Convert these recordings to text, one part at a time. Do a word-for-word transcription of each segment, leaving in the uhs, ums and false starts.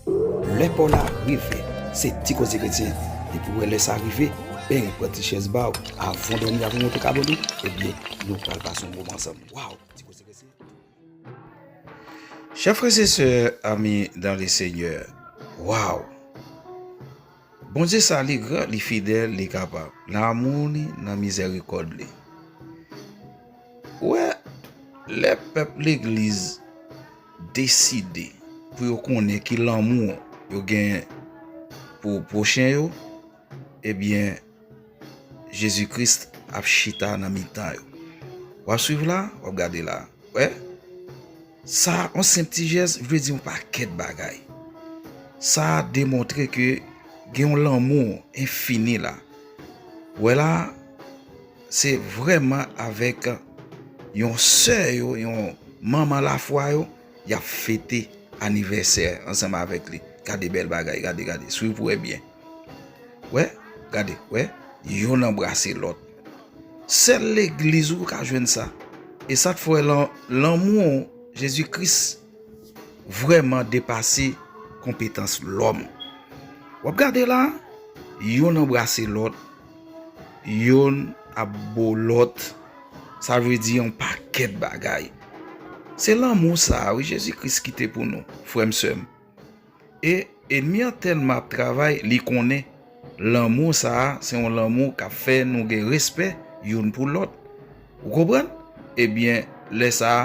Lè pa w la rive, se Ti Koze Kretyen. Depi w wè lè sa rive, beny, pran ti chèz ba w, avan w dòmi, avan w monte kab ou, ebyen, nou pral pase yon moman ansanm. Waw, Ti Koze Kretyen. Chè frè e sè, ami dans le Seigneur, waw! Bondye sa, li gran, li fidèl, li kapab. Nan amou li, nan mizèrikòd li. Ou wè, lè pèp legliz deside pou yo konnen ki lanmou yo gen pou pwochen yo, ebyen, Jezi Kris ap chita nan mitan yo. W ap swiv la, w ap gade la. Wè, sa, yon senp ti jès vle di yon pakèt bagay. Sa demontre ke gen yon lanmou enfini la. Wè la, se vrèman avèk yon sè yo, yon manman lafwa yo, y ap fete anivèsè ansanm avèk li. Gade bèl bagay, gade, gade, swiv pou wè byen. Wè, gade, wè, youn anbrase lòt. Sèl legliz ou ka jwenn sa. E sa k fè lan-, lanmou Jezi Kris vrèman depase konpetans lòm. W ap gade la, youn anbrase lòt, youn ap bo lòt, sa vle di yon pakèt bagay. Se lanmou sa a, wi, Jezi Kris kite pou nou, frè m, sè m. E ènmi an tèlman ap travay, li konnen lanmou sa a, se yon lanmou k ap fè nou gen respè youn pou lòt. Ou konprann? Ebyen, lè sa a,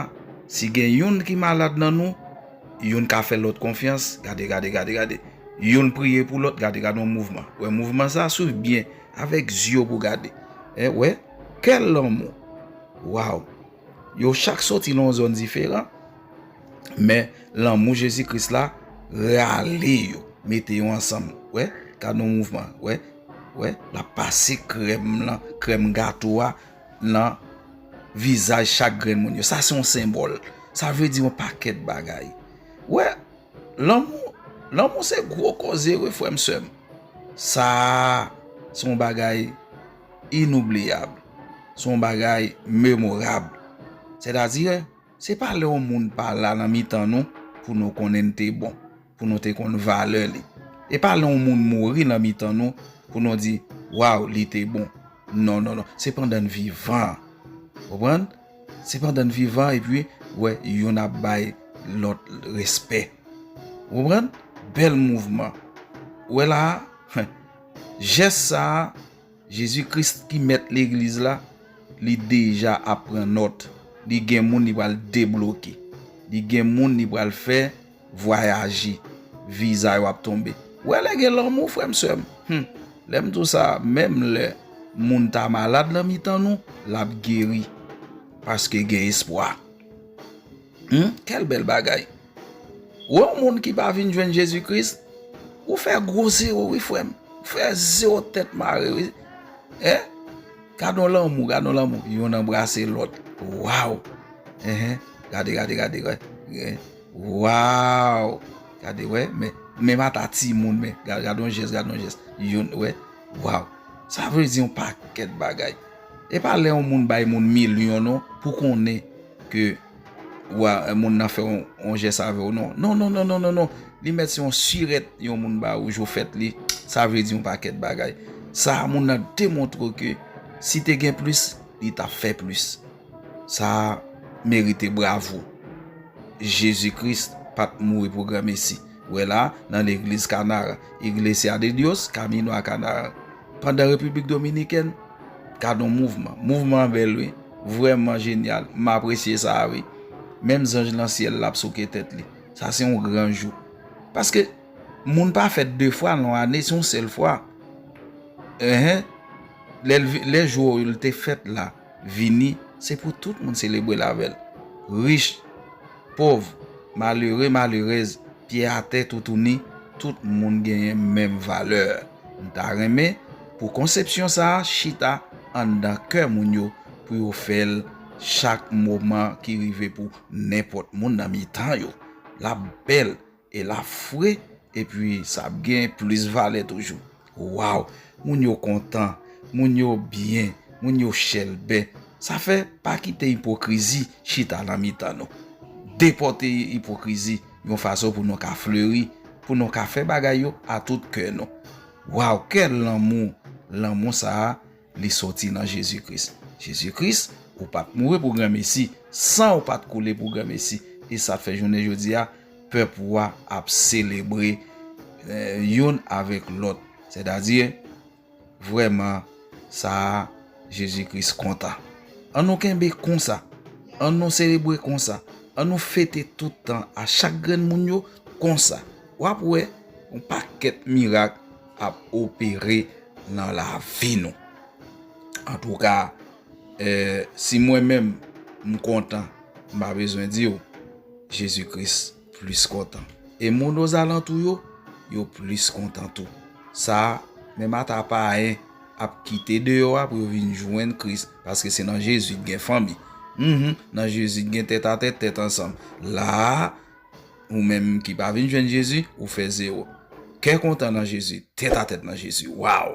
si gen youn ki malad nan nou, youn ka fè lòt konfyans, gade, gade, gade, gade. Youn priye pou lòt, gade, gade yon mouvman. Wè mouvman sa a, swiv byen, avèk zye w pou gade. E, wè, kèl lanmou! Waw! Yo chak soti nan yon zòn diferan, men lanmou Jezi Kris la rale yo, mete yo ansanm. Wè, gade yon mouvman, wè, wè, l ap pase krèm lan, krèm gato a nan vizaj chak grenn moun yo. Sa se yon senbòl. Sa vle di yon pakèt bagay. Wè, lanmou, lanmou se gwo koze, wi, frè m, sè m. Sa a se yon bagay inoubliyab. Se yon bagay memorab. Sètadi, se pa lè yon moun pa la nan mitan nou pou nou konnen n te bon, pou nou te konn valè li. E pa lè yon moun mouri nan mitan nou pou nou di, waw, li te bon. Non, non, non. Se pandan n vivan. Konprann? Se pandan n vivan, epi, wè, youn ap bay lòt respè. Konprann? Bèl mouvman. Wè la a, jès sa a, Jezi Kris ki mèt legliz la, li deja ap pran nòt. Li gen moun li pral debloke. Li gen moun li pral fè vwayaje. Viza yo ap tonbe. Wè lè gen lanmou, frè m, sè m. Hum. Lè m di w sa, menm lè moun ta malad nan mitan nou, l ap geri. Paske gen espwa. Hum, kèl bèl bagay. Ou wè yon moun ki pa vin jwenn Jezi Kris, ou fè gwo zewo, wi, frè m. Ou fè zewo tèt mare, wi. Hein? Gade yon lanmou, gade yon lanmou. Youn anbrase lòt. Waw! Enhen. Gade, gade, gade, gade. Waw! Gade, wè, men, men mata timoun, men. Gade, gade yon jès, gade yon jès. Youn, wè. Waw! Sa vle di yon pakèt bagay. E pa lè yon moun bay moun milyon, non, pou konnen ke wa, moun nan fè yon, yon jès avè w, non. Non, non, non, non, non, non. Li mèt se yon sirèt yon moun ba ou jou fèt li. Sa vle di yon pakèt bagay. Sa a, moun nan demontre w ke si te gen plis, li t ap fè plis. Sa a merite bravo. Jezi Kris pa t mouri pou granmesi. Wè la, nan legliz Kanara, Iglesia de Dios, Camino a Kanara. Pandan Repiblik Dominikèn, gad on mouvman. Mouvman an bèl, wi. Vrèman jenyal. M apresye sa a, wi. Menm zanj nan syèl la ap souke tèt li. Sa se yon gran jou. Paske moun pa fèt de fwa nan yon ane, se yon sèl fwa. Enhen. Lè l vi-, lè jou li te fèt la vini, se pou tout moun selebre l avè l. Rich, pòv, malere, malerèz, pyè atè, toutouni, tout moun genyen menm valè. M ta renmen pou konsepsyon sa a chita anndan kè moun yo, pou yo fè l chak moman ki rive pou nenpòt moun nan mitan yo. L ap bèl, e l ap fre, epi sa ap gen plis valè toujou. Waw! Moun yo kontan, moun yo byen, moun yo chèlbè. Sa fè, pa kite ipokrizi chita nan mitan nou. Depòte ipokrizi yon fason pou nou ka fleri, pou nou ka fè bagay yo a tout kè nou. Waw, kèl lanmou! Lanmou sa a, li soti nan Jezi Kris. Jezi Kris, ou pa t mouri pou granmesi, san ou pa t koule pou granmesi. E sa fè jounen jodi a, pèp ou a ap selebre eh, youn avèk lòt. Sètadi, vrèman, sa a, Jezi Kris kontan. An nou kenbe konsa. An nou selebre konsa. An nou fete tout tan a chak grenn moun yo konsa. W ap wè yon pakèt mirak ap opere nan lavi nou. Antouka, eh, si mwen menm m kontan, m pa bezwen di w, Jezi Kris plis kontan. E moun ozalantou yo, yo plis kontan tou. Sa a, menm ata payen ap kite deyò a pou yo vin jwenn Kris, paske se nan Jezi k gen fanmi. Mhm, nan Jezi k gen tèt a tèt, tèt ansanm. La a, ou menm ki pa vin jwenn Jezi, ou fè zewo. Kè kontan nan Jezi, tèt a tèt nan Jezi. Waw!